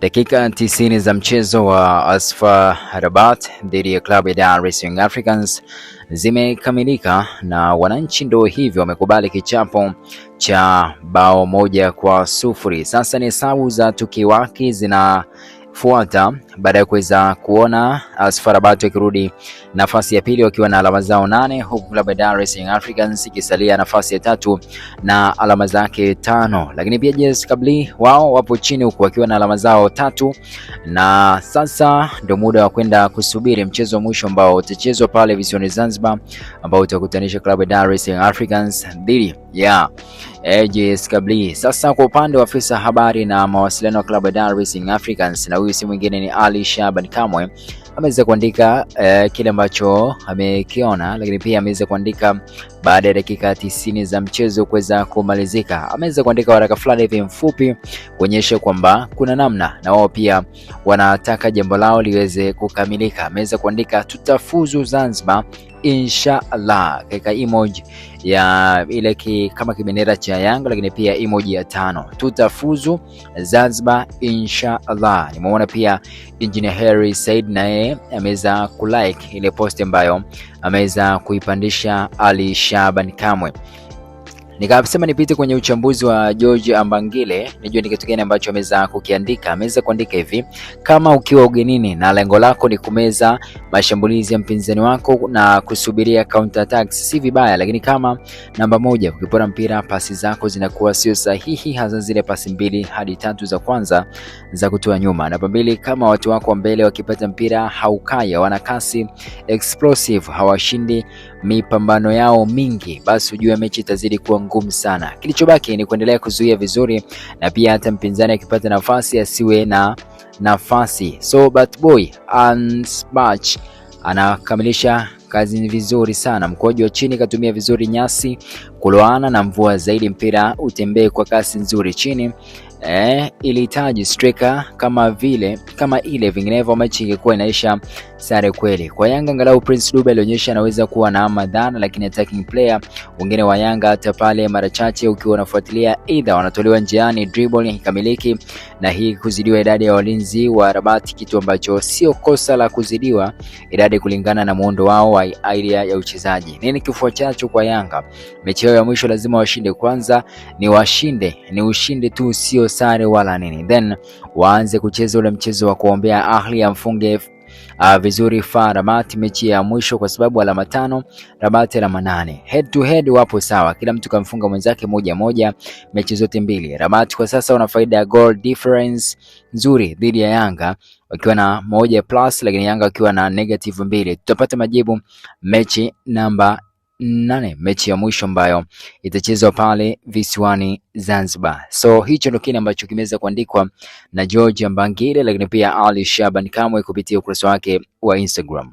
Dakika 90 za mchezo wa AS FAR Rabat dhidi ya klabu ya Dar es Salaam Africans zimekamilika na wananchi ndio hivyo wamekubali kichapo cha bao 1-0. Sasa ni hesabu za tukiwaki zinafuata baada ya kuweza kuona AS FAR Rabat wakirudi nafasi ya pili wakiwa na alama zao 8, huku klabu ya Dar es Salaam Africans ikisalia nafasi ya tatu na alama zake 5. Lakini pia JS Kabylie wao wapo chini huku wakiwa na alama zao 3, na sasa ndio muda wa kwenda kusubiri mchezo wa mwisho ambao utachezwa pale visiwani Zanzibar, ambao utakutanisha klabu ya Dar es Salaam Africans dhidi ya JS Kabylie. Sasa kwa upande wa afisa habari na mawasiliano wa klabu ya Dar es Salaam Africans, na huyu si mwingine ni Ali Shaban Kamwe, ameweza kuandika kile ambacho amekiona, lakini pia ameweza kuandika baada ya dakika 90 za mchezo kuweza kumalizika. Ameweza kuandika waraka fulani hivi mfupi kuonyesha kwamba kuna namna na wao pia wanataka jambo lao liweze kukamilika. Ameweza kuandika tutafuzu Zanzibar inshallah, katika emoji ya ile kama kibendera cha Yanga, lakini pia emoji ya 5, tutafuzu Zanzibar inshallah. Nimeona pia Engineer Harry Said na yeye ameweza kulike ile post ambayo ameweza kuipandisha Ali Shaban Kamwe. Nikasema nipite kwenye uchambuzi wa George Ambangile nijue ni kitu gani ambacho ameweza kukiandika. Ameweza kuandika hivi: kama ukiwa ugenini na lengo lako ni kumeza mashambulizi ya mpinzani wako na kusubiria counter attacks, si vibaya, lakini kama namba 1 ukipora mpira pasi zako zinakuwa sio sahihi, hasa zile pasi 2 hadi 3 za kwanza za kutoa nyuma. Namba 2, kama watu wako wa mbele wakipata mpira haukai, wana kasi explosive, hawashindi mipambano yao mingi, basi ujue mechi itazidi kuwa ngumu sana. Kilichobaki ni kuendelea kuzuia vizuri, na pia hata mpinzani akipata nafasi asiwe na nafasi. So but boy Ansbach anakamilisha kazi vizuri sana. Mkojo wa chini katumia vizuri nyasi kuloana na mvua zaidi, mpira utembee kwa kasi nzuri chini. Ilihitaji striker kama ile, vinginevyo mechi ingekuwa inaisha sare kweli. Kwa Yanga angalau Prince Dube alionyesha anaweza kuwa na madhara, lakini attacking player wengine wa Yanga hata pale mara chache ukiwa unafuatilia, either wanatolewa njiani, dribble haikamiliki, na hii kuzidiwa idadi ya walinzi wa Rabat, kitu ambacho sio kosa la kuzidiwa idadi kulingana na muundo wao wa idea ya uchezaji. Nini kifuatacho kwa Yanga? Mechi yao ya mwisho lazima washinde kwanza, ni washinde, ni ushindi tu, sio sare wala nini, then waanze kucheza ule mchezo wa kuombea Ahli amfunge vizuri FAR Rabat mechi ya mwisho, kwa sababu alama 5, Rabat alama 8. Head to head wapo sawa, kila mtu kamfunga mwenzake 1-1 mechi zote mbili. Rabat kwa sasa wana faida ya goal difference nzuri dhidi ya Yanga wakiwa na 1 plus, lakini Yanga wakiwa na negative 2. Tutapata majibu mechi namba 8, mechi ya mwisho ambayo itachezwa pale visiwani Zanzibar. So hicho ndio kile ambacho kimeweza kuandikwa na George Ambangile, lakini pia Ali Shaban Kamwe kupitia ukurasa wake wa Instagram.